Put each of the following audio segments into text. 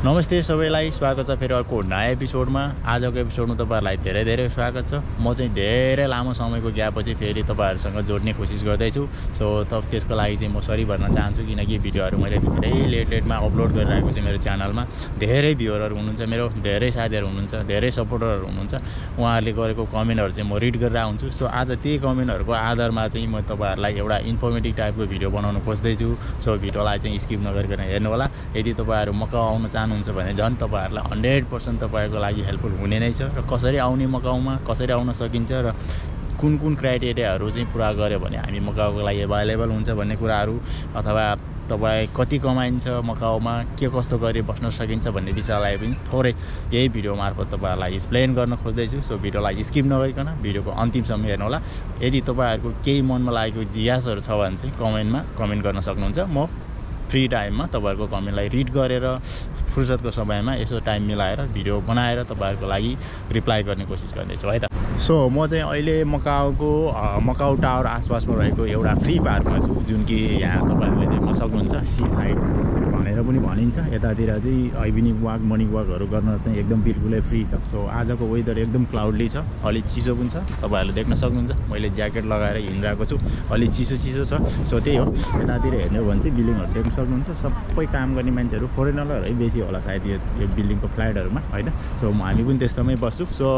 नमस्ते सबैलाई स्वागत छ फेरि अर्को नयाँ एपिसोडमा। आजको एपिसोडमा तपाईहरुलाई धेरै धेरै स्वागत छ। म चाहिँ धेरै लामो समयको ग्यापपछि फेरि तपाईहरुसँग जोड्ने कोसिस गर्दैछु। सो त्यसको लागि चाहिँ म सरी भन्न चाहन्छु, किनकि भिडियोहरु मैले धेरै लेटमा अपलोड गरिरहेको छु मेरो च्यानलमा। धेरै भ्युअरहरु हुनुहुन्छ, मेरो धेरै साथीहरु हुनुहुन्छ, धेरै सपोर्टरहरु हुनुहुन्छ। उहाँहरूले गरेको कमेन्टहरु चाहिँ म रिड गरेर आउँछु। सो आज त्यही कमेन्टहरुको आधारमा चाहिँ म तपाईहरुलाई एउटा इन्फर्मेटिभ टाइपको भिडियो बनाउन खोज्दैछु। सो भिडियोलाई चाहिँ स्किप नगरिकन हेर्नु होला। यदि तपाईहरु मकाउ आउन चाहनुहुन्छ भने झन् तपाईहरुलाई 100% तपाईको लागि हेल्पफुल हुने नै छ। र कसरी आउने मकाउमा, कसरी आउन सकिन्छ र कुन क्राइटेरियाहरु चाहिँ पूरा गर्यो भने हामी मकाउको लागि अवेलेबल हुन्छ भन्ने कुराहरु, अथवा तपाई कति कमाइन्छ मकाउमा, के कस्तो गरी बस्न सकिन्छ भन्ने विषयलाई पनि थोरै यही भिडियो मार्फत तपाईहरुलाई एक्सप्लेन गर्न खोज्दैछु। सो भिडियोलाई स्किप नगरिकन भिडियोको अन्तिमसम्म हेर्नु होला। यदि तपाईहरुको केही मनमा लागेको जिज्ञासाहरु छ भने चाहिँ कमेन्ट गर्न सक्नुहुन्छ। म फ्री टाइममा तपाईहरुको कमेन्टलाई रिड गरेर फुर्सदको समयमा यसो टाइम मिलाएर भिडियो बनाएर तपाईहरुको लागि रिप्लाई गर्ने कोसिस गर्नेछु है त। सो म चाहिँ अहिले मकाउ टावर आसपासमा रहेको एउटा फ्री पार्कमा छु, जुन कि यहाँ तपाईहरुले देख्न सक्नुहुन्छ सी साइड भनेर पनि भनिन्छ। यतातिर चाहिँ इभिनिङ वाक, मर्निङ वाकहरु गर्न चाहिँ एकदम बिल्कुलै फ्री छ। सो आजको वेदर एकदम क्लाउडली छ, अलि चिसो पनि छ, तपाईहरुले देख्न सक्नुहुन्छ। मैले ज्याकेट लगाएर हिँडिरहेको छु, अलि चिसो छ। सो त्यही हो, यतातिर हेर्नु हो भने चाहिँ बिल्डिङहरु देख्न सक्नुहुन्छ। सबै काम गर्ने मान्छेहरु फोरेनरहरु बेसी होला सायद यो बिल्डिङको फ्ल्याटहरुमा हैन। सो हामी पनि त्यस्तोमै बस्छु। सो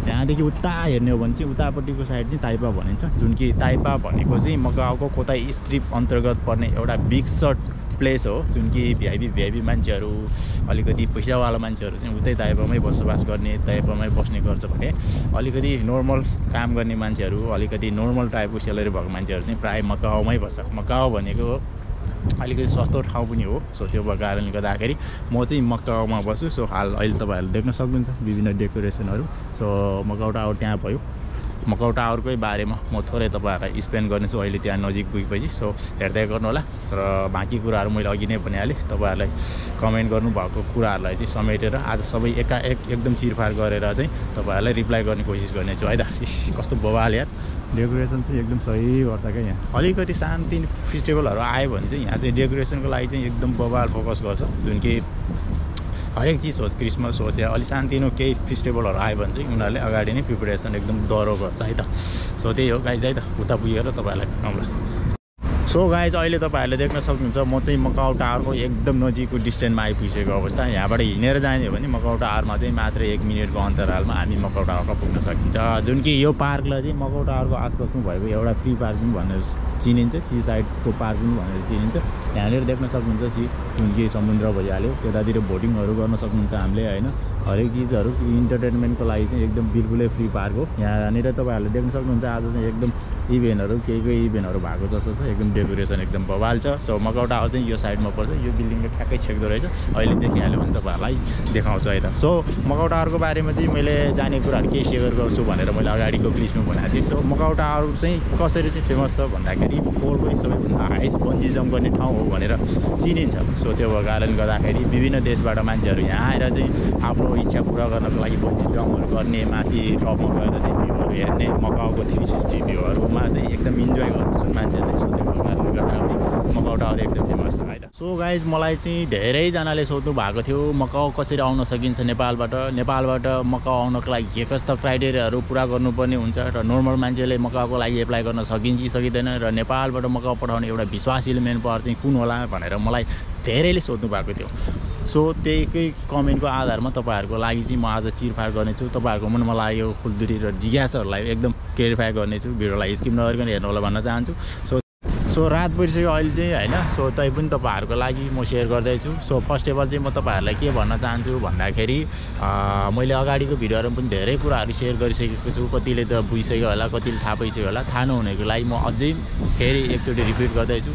यहाँदेखि उता हेर्ने हो भने चाहिँ उतापट्टिको साइड चाहिँ ताइपा भनिन्छ, जुन कि ताइपा भनेको चाहिँ मकाउको कोताई स्ट्रिप अन्तर्गत पर्ने एउटा बिग सर्ट प्लेस हो, जुन कि भिआइपी मान्छेहरु, अलिकति पैसावाला मान्छेहरु चाहिँ उतै ताइपामै बसोबास गर्ने, ताइपामै बस्ने गर्छ भने अलिकति नर्मल काम गर्ने मान्छेहरु, अलिकति नर्मल टाइपको स्यालेरी भएको मान्छेहरु चाहिँ प्राय मकाउमै बस्छ। मकाउ भनेको अलिकति सस्तो ठाउँ पनि हो। सो त्यो कारणले गर्दाखेरि म चाहिँ मकाउमा बस्छु। सो हाल अहिले तपाईहरुले देख्न सक्नुहुन्छ विभिन्न डेकोरेसनहरु। सो मकाउ टावर त्यहाँ भयो। मकाउ टावरकै बारेमा म थोरै तपाईहरुलाई एक्सप्लेन गर्नेछु अहिले त्यहाँ नजिक पुगेपछि। सो हेर्दै गर्नु होला। र बाँकी कुराहरु मैले अघि नै भनिहालेँ, तपाईहरुलाई कमेन्ट गर्नुभएको कुराहरुलाई चाहिँ समेटेर आज सबै एकाएक एकदम चिरफार गरेर चाहिँ तपाईहरुलाई रिप्लाई गर्ने कोसिस गर्नेछु है त। कस्तो बवाल यार, डेकोरेसन चाहिँ एकदम सही गर्छ क्या। यहाँ अलिकति शान्ति फेस्टिभलहरु आयो भने चाहिँ यहाँ चाहिँ डेकोरेसनको लागि चाहिँ एकदम बवाल फोकस गर्छ, जुन कि हरेक चिज होस्, क्रिसमस होस् या अलि शान्तिनो केही फेस्टिभलहरु आयो भने चाहिँ उनीहरूले अगाडि नै प्रिपरेसन एकदम दह्रो गर्छ है त। सो त्यही हो गाइज है त, उता पुगेर तपाईहरुलाई देखाउँला। सो गाइज अहिले तपाईहरुले देख्न सक्नुहुन्छ म चाहिँ मकाउ टावरको एकदम नजिकको डिस्टेन्समा आइपुगेको अवस्था। यहाँबाट हिँडेर जाने हो भने मकाउ टावरमा चाहिँ मात्र 1 मिनेटको अन्तरालमा हामी मकाउ टावरमा पुग्न सकिन्छ, जुन कि यो पार्कलाई चाहिँ मकाउ टावरको आसपासमा भएको एउटा फ्री पार्क पनि भनेर चिनिन्छ, सी साइडको पार्क पनि भनेर चिनिन्छ। यहाँनिर देख्न सक्नुहुन्छ जुन कि समुद्र भइहाल्यो, त्यतातिर बोटिङहरु गर्न सक्नुहुन्छ हामीले हैन। हरेक चिजहरु इन्टरटेनमेन्टको लागि चाहिँ एकदम बिल्कुलै फ्री पार्क हो। यहाँनिर तपाईहरुले देख्न सक्नुहुन्छ आज चाहिँ एकदम इभेन्टहरु इभेन्टहरु भएको जस्तो छ, एकदम डेकोरेसन एकदम बवाल छ। सो मकाउ टावर चाहिँ यो साइडमा पर्छ, यो बिल्डिङले ठ्याक्कै छेक्दो रहेछ। अहिले देखिहाल्यो भने तपाईहरुलाई देखाउँछु है त। सो मकाउ टावरको बारेमा चाहिँ मैले जाने कुराहरु केही शेयर गर्छु भनेर मैले अगाडिको क्लिपमा भनेको थिएँ। सो मकाउ टावर चाहिँ कसरी चाहिँ फेमस छ भन्दाखेरि वर्ल्डकै सबैभन्दा हाइस्ट बन्जी जम्प गर्ने ठाउँ हो भनेर चिनिन्छ। सो त्यो भएको कारणले गर्दाखेरि विभिन्न देशबाट मान्छेहरु यहाँ आएर चाहिँ आफ्नो इच्छा पूरा गर्नको लागि बन्जी जम्पहरु गर्ने, माथि टपमा गएर चाहिँ भ्यूहरु हेर्ने, मकाउको 360 भ्यूहरुमा चाहिँ एकदम इन्जोय गर्छन् मान्छेहरुले। सो त्यो कारणले गर्दाखेरि मकाउ टावर एकदम फेमस छ है त। सो गाइज मलाई चाहिँ धेरैजनाले सोध्नु भएको थियो मकाउ कसरी आउन सकिन्छ नेपालबाट मकाउ आउनको लागि के कस्ता क्राइटेरियाहरु पूरा गर्नुपर्ने हुन्छ र नर्मल मान्छेले मकाउको लागि एप्लाई गर्न सकिन्छ कि सकिँदैन, र नेपालबाट मकाउ पठाउने एउटा विश्वासिलो मेन पावर चाहिँ कुन होला भनेर मलाई धेरैले सोध्नु भएको थियो। सो त्यहीकै कमेन्टको आधारमा तपाईहरुको लागि चाहिँ म आज चिरफार गर्नेछु। तपाईहरुको मनमा लागेको खुल्दुरी र जिज्ञासाहरुलाई एकदम क्लियरिफाई गर्नेछु। भिडियोलाई स्किप नगरिकन हेर्नु होला भन्न चाहन्छु। सो रात परिसक्यो अहिले चाहिँ हैन। सो तै पनि तपाईहरुको लागि म शेयर गर्दैछु। सो फर्स्ट अफ अल चाहिँ म तपाईहरुलाई के भन्न चाहन्छु भन्दाखेरि मैले अगाडिको भिडियोहरुमा पनि धेरै कुराहरु शेयर गरिसकेको छु। कतिले त बुझिसक्यो होला, कतिले थाहा पाइसक्यो होला। थाहा नहुनेको लागि म अझै फेरि एकचोटि रिपिट गर्दैछु।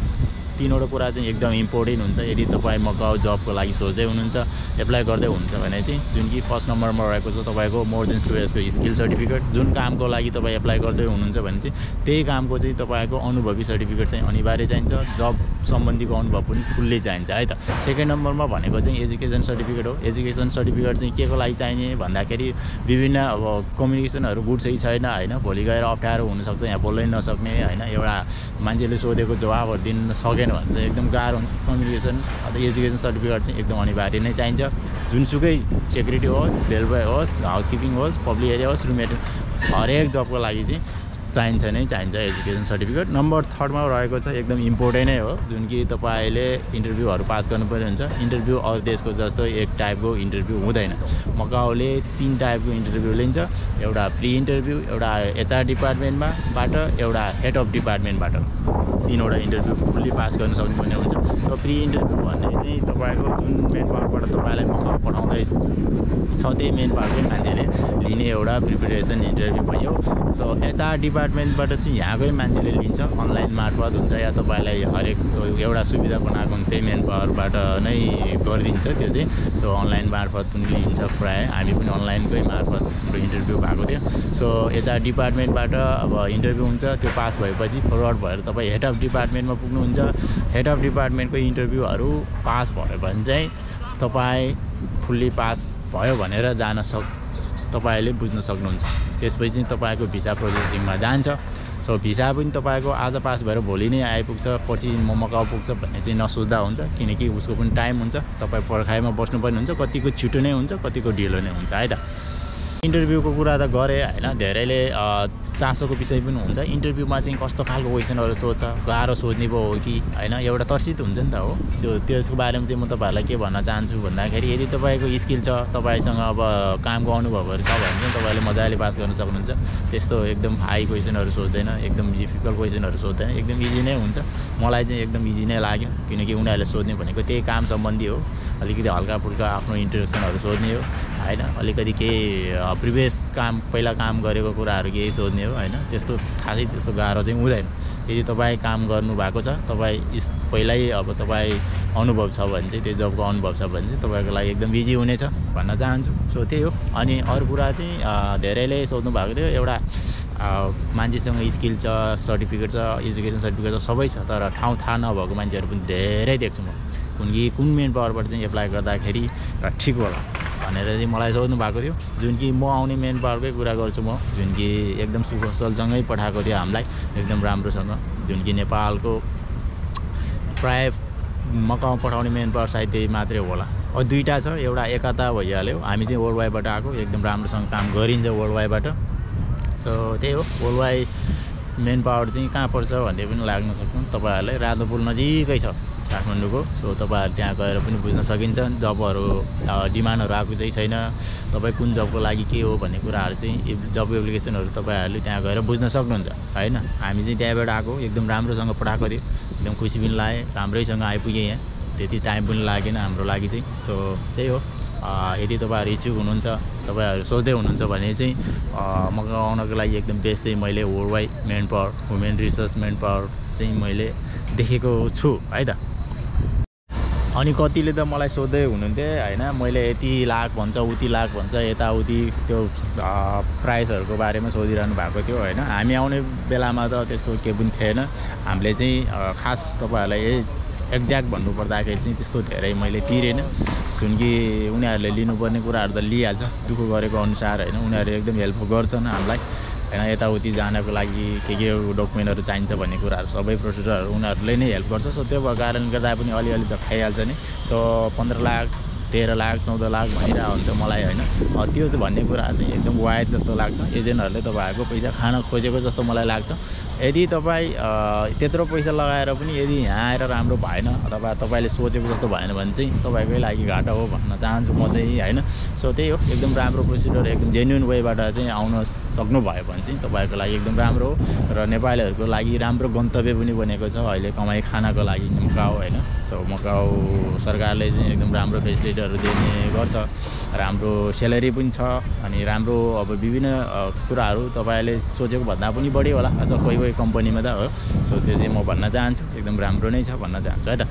तीनवटा कुरा चाहिँ एकदम इम्पोर्टेन्ट हुन्छ यदि तपाईँ मकाउ जबको लागि सोच्दै हुनुहुन्छ, एप्लाई गर्दै हुनुहुन्छ भने चाहिँ, जुन कि फर्स्ट नम्बरमा रहेको छ तपाईँको मोर देन 2 इयर्सको स्किल सर्टिफिकेट। जुन कामको लागि तपाईँ एप्लाई गर्दै हुनुहुन्छ भने चाहिँ त्यही कामको चाहिँ तपाईँको अनुभवी सर्टिफिकेट चाहिँ अनिवार्य चाहिन्छ। जब सम्बन्धीको अनुभव पनि फुल्ली चाहिन्छ है त। सेकेन्ड नम्बरमा भनेको चाहिँ एजुकेसन सर्टिफिकेट हो। एजुकेसन सर्टिफिकेट चाहिँ के को लागि चाहिने भन्दाखेरि विभिन्न अब कम्युनिकेसनहरु गुड सही छैन हैन, भोलि गएर अप्ठ्यारो हुनसक्छ, यहाँ बोल्नै नसक्ने हैन, एउटा मान्छेले सोधेको जवाफहरु दिन सकेन सक्दैन भने चाहिँ एकदम गाह्रो हुन्छ। कम्युनिकेसन अथवा एजुकेसन सर्टिफिकेट चाहिँ एकदम अनिवार्य नै चाहिन्छ। जुनसुकै सेक्युरिटी होस्, बेलबोय होस्, हाउसकिपिङ होस्, पब्लिक एरिया होस्, रुम एटेन्डेन्ट हरेक जबको लागि चाहिँ चाहिन्छ नै चाहिन्छ एजुकेसन सर्टिफिकेट। नम्बर 3 मा रहेको छ एकदम इम्पोर्टेन्ट नै हो, जुन कि तपाईँले इन्टरभ्यूहरू पास गर्नुपर्ने हुन्छ। इन्टरभ्यू अरू देशको जस्तो एक टाइपको इन्टरभ्यू हुँदैन। मकाउले 3 टाइपको इन्टरभ्यू लिन्छ। एउटा प्री इन्टरभ्यू, एउटा एचआर डिपार्टमेन्टबाट, एउटा हेड अफ डिपार्टमेन्टबाट। 3वटा इन्टरभ्यू फुल्ली पास गर्न सक्नुपर्ने हुन्छ। सो प्री इन्टरभ्यू भन्ने चाहिँ तपाईँको जुन मेन पावरबाट तपाईँलाई मकाउ पठाउँदैछ त्यही मेन पावरकै मान्छेले लिने एउटा प्रिपरेसन इन्टरभ्यू भयो। सो एचआर डिपार्टमेन्टबाट चाहिँ यहाँकै मान्छेले लिन्छ, अनलाइन मार्फत हुन्छ या तपाईँलाई हरेक एउटा सुविधा बनाएको हुन्छ त्यही मेन पावरबाट नै गरिदिन्छ त्यो चाहिँ। सो अनलाइन मार्फत पनि लिन्छ प्रायः, हामी पनि अनलाइनकै मार्फत हाम्रो इन्टरभ्यू भएको थियो। सो एचआर डिपार्टमेन्टबाट अब इन्टरभ्यू हुन्छ, त्यो पास भएपछि फरवर्ड भएर तपाईँ हेड अफ डिपार्टमेन्टमा पुग्नुहुन्छ। हेड अफ डिपार्टमेन्टको इन्टरभ्यूहरू पास भयो भने चाहिँ तपाईँ फुल्ली पास भयो भनेर तपाईँले बुझ्न सक्नुहुन्छ। त्यसपछि चाहिँ तपाईँको भिसा प्रोसेसिङमा जान्छ। सो भिसा पनि तपाईँको आज पास भएर भोलि नै आइपुग्छ, पछि मकाउ पुग्छ भन्ने चाहिँ नसोच्दा हुन्छ, किनकि उसको पनि टाइम हुन्छ। तपाईँ पर्खाइमा बस्नुपर्ने हुन्छ, कतिको छिटो नै हुन्छ, कतिको ढिलो नै हुन्छ है त। इन्टरभ्यूको कुरा त गरेँ होइन, धेरैले चासोको विषय पनि हुन्छ। इन्टरभ्यूमा चाहिँ कस्तो खालको क्वेसनहरू सोध्छ, गाह्रो सोध्ने पो हो कि होइन, एउटा तर्सित हुन्छ नि त हो। सो त्यसको बारेमा चाहिँ म तपाईँहरूलाई के भन्न चाहन्छु भन्दाखेरि, यदि तपाईँको स्किल छ, तपाईँसँग अब कामको अनुभवहरू छ भने चाहिँ तपाईँले मजाले पास गर्न सक्नुहुन्छ। त्यस्तो एकदम हाई क्वेसनहरू सोध्दैन, एकदम डिफिकल्ट क्वेसनहरू सोध्दैन, एकदम इजी नै हुन्छ। मलाई चाहिँ एकदम इजी नै लाग्यो, किनकि उनीहरूले सोध्ने भनेको त्यही काम सम्बन्धी हो। अलिकति हल्का फुल्का आफ्नो इन्ट्रोडक्सनहरू सोध्ने हो होइन, अलिकति केही प्रिभियस पहिला काम गरेको कुराहरू केही सोध्ने हो होइन। त्यस्तो खासै त्यस्तो गाह्रो चाहिँ हुँदैन। यदि तपाईँ काम गर्नुभएको छ, तपाईँ पहिल्यै अब तपाईँ अनुभव छ भने चाहिँ, त्यो जबको अनुभव छ भने चाहिँ तपाईँको लागि एकदम इजी हुनेछ भन्न चाहन्छु। सो त्यही हो। अनि अरू कुरा चाहिँ धेरैले सोध्नु भएको थियो, एउटा मान्छेसँग स्किल छ, सर्टिफिकेट छ, एजुकेसन सर्टिफिकेट छ, सबै छ, तर ठाउँ थाहा नभएको मान्छेहरू पनि धेरै देख्छु म। कुन मेन पावरबाट चाहिँ एप्लाई गर्दाखेरि ठिक होला भनेर चाहिँ मलाई सोध्नु भएको थियो। जुन कि म आउने मेन पावरकै कुरा गर्छु म, जुन कि एकदम सुखसलसँगै पठाएको थियो हामीलाई एकदम राम्रोसँग। जुन कि नेपालको प्राय मकाउ पठाउने मेन पावर सायद त्यही मात्रै होला। अब 2टा छ, एउटा एकता भइहाल्यो, हामी चाहिँ वर्ल्ड वाइडबाट आएको, एकदम राम्रोसँग काम गरिन्छ वर्ल्ड वाइडबाट। सो त्यही हो। वर्ल्ड वाइड मेन पावर चाहिँ कहाँ पर्छ भन्ने पनि लाग्न सक्छ तपाईँहरूलाई। रातोपुल नजिकै छ काठमाडौँको। सो तपाईँहरू त्यहाँ गएर पनि बुझ्न सकिन्छ। जबहरू डिमान्डहरू आएको चाहिँ छैन, तपाईँ कुन जबको लागि के हो भन्ने कुराहरू चाहिँ जब एप्लिकेसनहरू तपाईँहरूले त्यहाँ गएर बुझ्न सक्नुहुन्छ होइन। हामी चाहिँ त्यहाँबाट आएको, एकदम राम्रोसँग पठाएको थियो, एकदम खुसी पनि लाग्यो, राम्रैसँग आइपुगेँ यहाँ, त्यति टाइम पनि लागेन हाम्रो लागि चाहिँ। सो त्यही हो। यदि तपाईँहरू इच्छुक हुनुहुन्छ, तपाईँहरू सोच्दै हुनुहुन्छ भने चाहिँ मकाउ आउनको लागि एकदम बेस्ट चाहिँ मैले world wide main power, women resource main power चाहिँ मैले देखेको छु है त। अनि कतिले त मलाई सोध्दै हुनुहुन्थ्यो होइन, मैले यति लाख भन्छ, उति लाख भन्छ, यताउति त्यो प्राइसहरूको बारेमा सोधिरहनु भएको थियो होइन। हामी आउने बेलामा त त्यस्तो केही पनि थिएन। हामीले चाहिँ खास तपाईँहरूलाई एक्ज्याक्ट भन्नुपर्दाखेरि चाहिँ त्यस्तो धेरै मैले तिरेन, जुन कि उनीहरूले लिनुपर्ने कुराहरू त लिइहाल्छ दुःख गरेको अनुसार होइन। उनीहरूले एकदम हेल्प गर्छन् हामीलाई होइन, यताउति जानको लागि के डकुमेन्टहरू चाहिन्छ भन्ने कुराहरू सबै प्रोसेसरहरू उनीहरूले नै हेल्प गर्छ। सो त्यो भएको कारणले गर्दा पनि अलिअलि त खाइहाल्छ नि। सो 15 लाख 13 लाख 14 लाख भनिरहेको हुन्छ मलाई होइन। त्यो भन्ने कुरा चाहिँ एकदम वायद जस्तो लाग्छ। एजेन्टहरूले तपाईँहरूको पैसा खान खोजेको जस्तो मलाई लाग्छ। यदि तपाईँ त्यत्रो पैसा लगाएर पनि यदि यहाँ आएर राम्रो भएन अथवा तपाईँले सोचेको जस्तो भएन भने चाहिँ तपाईँकै लागि घाटा हो भन्न चाहन्छु म चाहिँ होइन। सो त्यही हो। एकदम राम्रो प्रोसिडर, एकदम जेन्युन वेबाट चाहिँ आउन सक्नुभयो भने चाहिँ तपाईँको लागि एकदम राम्रो हो र नेपालीहरूको लागि राम्रो गन्तव्य पनि बनेको छ अहिले कमाइ खानको लागि मकाउ होइन। सो मकाउ सरकारले चाहिँ एकदम राम्रो फेसिलिटीहरू दिने गर्छ, राम्रो स्यालेरी पनि छ अनि राम्रो अब विभिन्न कुराहरू तपाईँले सोचेको भन्दा पनि बढी होला अझ कोही कम्पनीमा त हो। सो त्यो चाहिँ म भन्न चाहन्छु एकदम राम्रो नै छ भन्न चाहन्छु है त।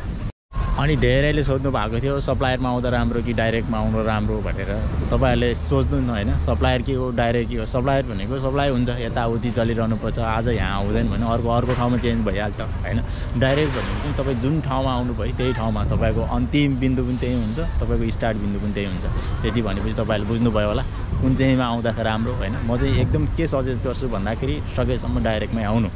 अनि धेरैले सोध्नु भएको थियो सप्लायरमा आउँदा राम्रो कि डाइरेक्टमा आउनु राम्रो भनेर। तपाईँहरूले सोच्नु न होइन, सप्लायर के हो डाइरेक्ट के हो। सप्लायर भनेको सप्लाई हुन्छ, यताउति चलिरहनुपर्छ, आज यहाँ आउँदैन भने अर्को ठाउँमा चेन्ज भइहाल्छ होइन। डाइरेक्ट भनेको चाहिँ तपाईँ जुन ठाउँमा आउनुभयो त्यही ठाउँमा तपाईँको अन्तिम बिन्दु पनि त्यही हुन्छ, तपाईँको स्टार्ट बिन्दु पनि त्यही हुन्छ। त्यति भनेपछि तपाईँहरूले बुझ्नुभयो होला कुन चाहिँमा आउँदाखेरि राम्रो होइन। म चाहिँ एकदम के सजेस्ट गर्छु भन्दाखेरि सकेसम्म डाइरेक्टमै आउनु।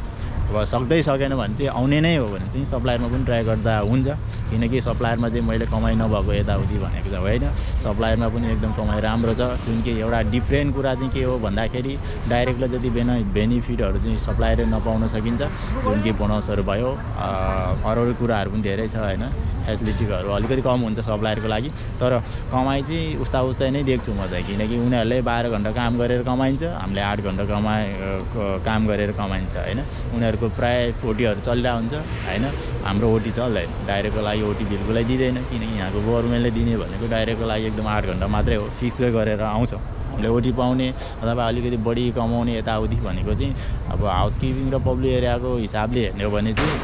अब सक्दै सकेन भने चाहिँ आउने नै हो भने चाहिँ सप्लायरमा पनि ट्राई गर्दा हुन्छ किनकि सप्लायरमा चाहिँ मैले कमाइ नभएको यताउति भनेको चाहिँ होइन सप्लायरमा पनि एकदम कमाइ राम्रो छ जुन कि एउटा डिफ्रेन्ट कुरा चाहिँ के हो भन्दाखेरि डाइरेक्टली जति बेनिफिटहरू चाहिँ सप्लायरले नपाउन सकिन्छ जुन कि बोनसहरू भयो अरू कुराहरू पनि धेरै छ होइन फेसिलिटीहरू अलिकति कम हुन्छ सप्लायरको लागि तर कमाइ चाहिँ उस्तै नै देख्छु म चाहिँ किनकि उनीहरूले 12 घन्टा काम गरेर कमाइन्छ हामीले 8 घन्टा काम गरेर कमाइन्छ होइन उनीहरूको प्राय 40हरू चलिरहेको हुन्छ होइन हाम्रो ओटी चल्दैन डाइरेक्टको लागि ओटी बिल्कुलै दिँदैन किनकि यहाँको गभर्मेन्टले दिने भनेको डाइरेक्टको लागि एकदम 8 घन्टा मात्रै हो फिक्सै गरेर आउँछ हामीले ओटी पाउने अथवा अलिकति बढी कमाउने यताउति भनेको चाहिँ अब हाउसकिपिङ र पब्लिक एरियाको हिसाबले हेर्ने हो भने चाहिँ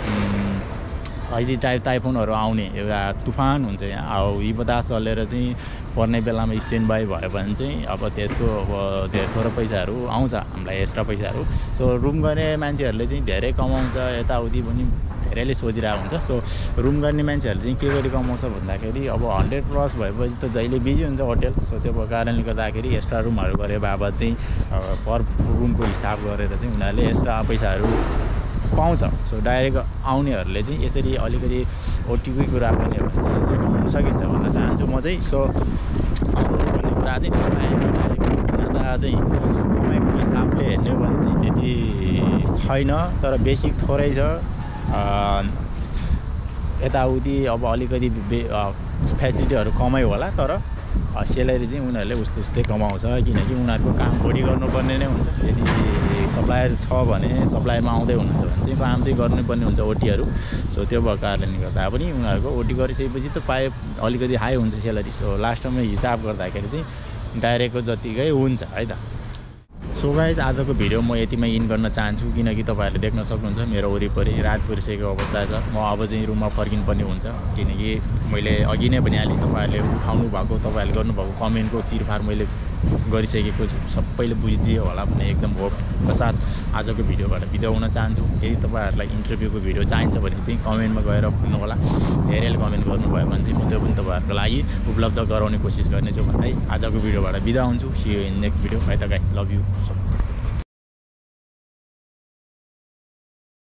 अहिले टाइफोनहरू आउने एउटा तुफान हुन्छ यहाँ अब हिमतास चलेर चाहिँ पर्ने बेलामा स्ट्यान्ड बाई भयो भने चाहिँ अब त्यसको अब धेरै थोरै पैसाहरू आउँछ हामीलाई एक्स्ट्रा पैसाहरू सो रुम गर्ने मान्छेहरूले चाहिँ धेरै कमाउँछ यताउति पनि धेरैले सोधिरहेको हुन्छ सो रुम गर्ने मान्छेहरूले चाहिँ के गरी कमाउँछ भन्दाखेरि अब 100+ भएपछि त जहिले बिजी हुन्छ होटेल सो त्यो कारणले गर्दाखेरि एक्स्ट्रा रुमहरू गरे बाबत चाहिँ पर रुमको हिसाब गरेर चाहिँ उनीहरूले एक्स्ट्रा पैसाहरू पाउँछ सो डाइरेक्ट आउनेहरूले चाहिँ यसरी अलिकति ओटीकै कुरा गर्ने हो भने चाहिँ यसरी कमाउन सकिन्छ भन्न चाहन्छु म चाहिँ सो भन्ने कुरा चाहिँ चाहिँ कमाइको हिसाबले हेर्ने हो भने चाहिँ त्यति छैन तर बेसिक थोरै छ यताउति अब अलिकति फेसिलिटीहरू कमै होला तर सेलेरी चाहिँ उनीहरूले उस्तै कमाउँछ किनकि उनीहरूको काम बढी गर्नुपर्ने नै हुन्छ यदि सप्लायर छ भने सप्लायरमा आउँदै हुनुहुन्छ भने चाहिँ काम चाहिँ गर्नुपर्ने हुन्छ ओटीहरू सो त्यो भएको कारणले गर्दा पनि उनीहरूको ओटी गरिसकेपछि त पाए अलिकति हाई हुन्छ सेलेरी सो लास्टमा हिसाब गर्दाखेरि चाहिँ डाइरेक्टको जतिकै हुन्छ है त सो गाइज आजको भिडियो म यतिमै इन गर्न चाहन्छु किनकि तपाईँहरूले देख्न सक्नुहुन्छ मेरो वरिपरि रात परिसकेको अवस्था छ म अब चाहिँ रुममा फर्किनुपर्ने हुन्छ किनकि मैले अघि नै भनिहालेँ तपाईँहरूले उठाउनु भएको तपाईँहरूले गर्नुभएको कमेन्टको चिरफार मैले गरिसकेको छु सबैले बुझिदियो होला भन्ने एकदम होपको साथ आजको भिडियोबाट बिदा हुन चाहन्छु यदि तपाईँहरूलाई इन्टरभ्यूको भिडियो चाहिन्छ भने चाहिँ कमेन्टमा गएर भन्नु होला धेरैले कमेन्ट गर्नुभयो भने चाहिँ म त्यो पनि तपाईँहरूको लागि उपलब्ध गराउने कोसिस गर्नेछु भन्दै आजको भिडियोबाट बिदा हुन्छु see you in next video है त गाइस लभ यु